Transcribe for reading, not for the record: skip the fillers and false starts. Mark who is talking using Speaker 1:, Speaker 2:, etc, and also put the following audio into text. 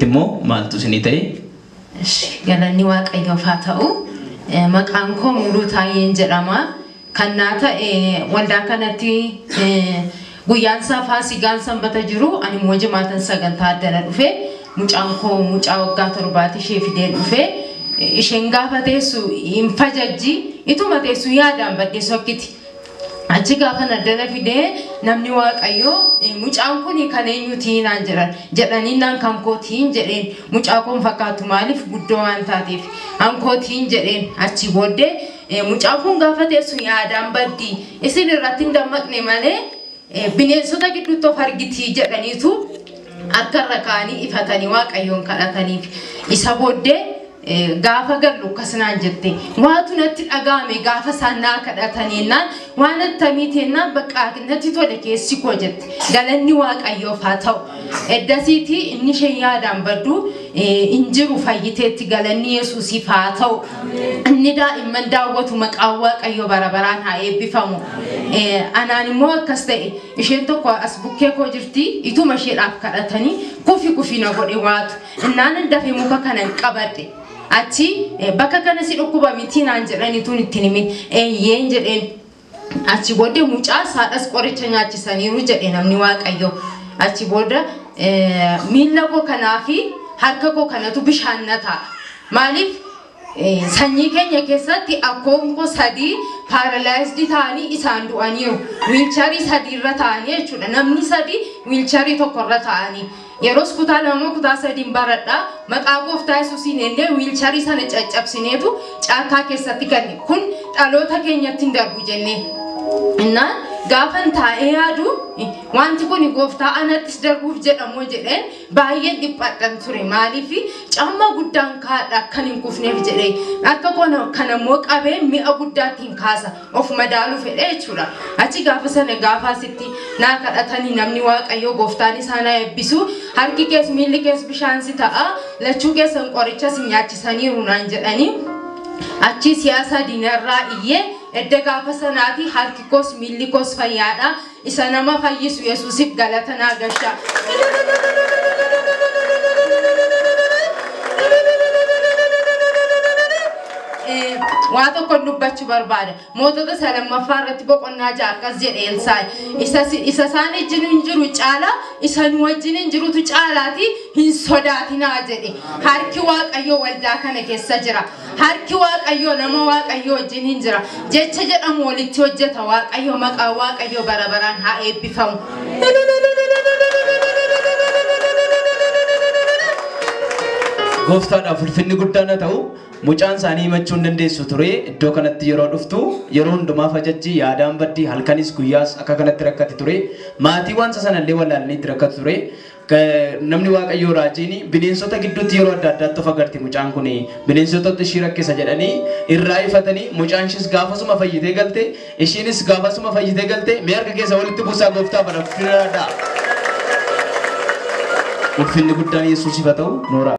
Speaker 1: Immoo maaltu isinii ta'e?
Speaker 2: Galanni Waaqayyoof haa ta'u. Maqaan koo Muluu Taayyeen jedhama. Kan naa ta'e waldaa kanatti guyyaan isaa Faasigaan Sanbata jiru, ani immoo jimaatan sagantaa addana dhufe. Mucaan koo mucaa waggaa 7ti, ishee fideen dhufe. Isheen gaafa teessu hin fajajji, ituma teessu yaadaan baddeessu akkiti. Achi gaafa addana fidee namni Waaqayyoo, "Mucaan kun kan eenyutii?" naan jedhan. Jedhanii naan kan kootiin jedheen. Mucaa koon fakkaatu, maaliif guddoo waan taateef, kan kootiin jedheen. Achi booddee, "Mucaan kun gaafa teessu yaadaan baddi, isin irratti hin dammaqne malee bineensota gidduutti of argitii," jedhaniitu harkarra kaanii ifatanii Waaqayyoon kadhataniif. Isa booddee gaafa gallu akkas naan jette: "Waatu natti dhaga'ame gaafa isaan naa kadhataniinnaan, waan attamiiti jennaan, bakka natti tole keessi koo," jette. Galanni Waaqayyoof haa ta'u. Eddasiiti inni isheen yaadaan baddu hin jiru, fayyiteetti. Galanni Yesuusiif haa ta'u. Inni daa'imman daawwatu maqaan Waaqayyoo bara baraan haa eebbifamu. Anaan immoo akkas ta'e. Isheen tokko as bukkee koo jirti. Ituma isheedhaaf kadhatanii kufi kufi na godhe waatu. Innaan dafee muka kanan qabadhe. Achi "Bakka kana si dhukkuba miti?" naan jedhaniituun ittiin himin. "Eeyyeen," jedheen. Achi booddee mucaa saadhas qoricha nyaachisaniiru jedhe namni Waaqayyo. Achi booda miilla koo kanaa fi harka koo kanatu bishaan na ta'a. Maaliif, sanyii keenya keessatti akkoon koo sadii paralyzed ta'anii isaan du'aniiru. Wheelchair sadiirra ta'anii jechuudha. Namni sadii wheelchair tokkorra ta'anii. Yeroos kutaa 2, kutaa sadiin baradhaa. Maqaa Gooftaa Yesuusiin ennee wheelchair sana caccabsineetu caakkaa keessatti ganne. Kun dhaloota keenyatti hin darbu jennee. Innaan gaafan taa'ee yaadu, wanti kun Gooftaa anattis darbuuf jedhamoo jedheen baay'een dhiphadhan ture. Maaliif, caammaa guddaan kaadha akkan hin kufneef jedhee, harka kanammoo qabee mi'a guddaatti hin kaasa, of madaaluu fedhe jechuudha. Achi gaafa sana gaafa asitti naa kadhatanii namni Waaqayyoo, Gooftaan isaa na eebbisu, "Harki kees miilli kees bishaan si ta'a, lachuu keessan qorichas nyaachisaniiru," naan jedhanii. Achi siyaasa diinarraa iyyee edda gaafa sanaati harki koos miilli koos fayyaadha. Isa nama fayyisu Yesuusiif galata naa gasha. Waa tokko dubbachuu barbaada. Mootota isa lammaffaa irratti boqonnaa 6 akkas jedhe Elsaa'i. "Isa isaan wajjin hin jiru caalaa isa nu wajjin hin jirutu caalaati, hin sodaatinaa," jedhe. Harki Waaqayyoo waldaa kana keessa jira. Harki Waaqayyoo nama Waaqayyoo wajjin hin jira. Jecha jedhamu walitti hojjeta Waaqayyo. Maqaa Waaqayyoo bara baraan haa eebbifamu.
Speaker 1: Gooftaadhaaf ulfinni guddaan haa ta'u. Mucaan isaanii himachuu hin dandeessu ture. Iddoo kanatti yeroo dhuftu yeroo hundumaa fajajji, yaadaan baddii, halkanis guyyaas akka kanatti rakkate ture. Maatii waan sanallee wallaalanii itti rakkatu ture. Namni Waaqayyoo raajiin bineensota gidduutti yeroo adda addaatti of agarti, mucaan kun bineensotatti ishii rakkisa jedhanii irraa ifatanii, mucaan ishees gaafasuma fayyitee galte, ishiinis gaafasuma fayyitee galte. Mee harka keessa walitti buusaa Gooftaa bara. Ulfinni guddaan Yesuusiif haa ta'u. Nooraa.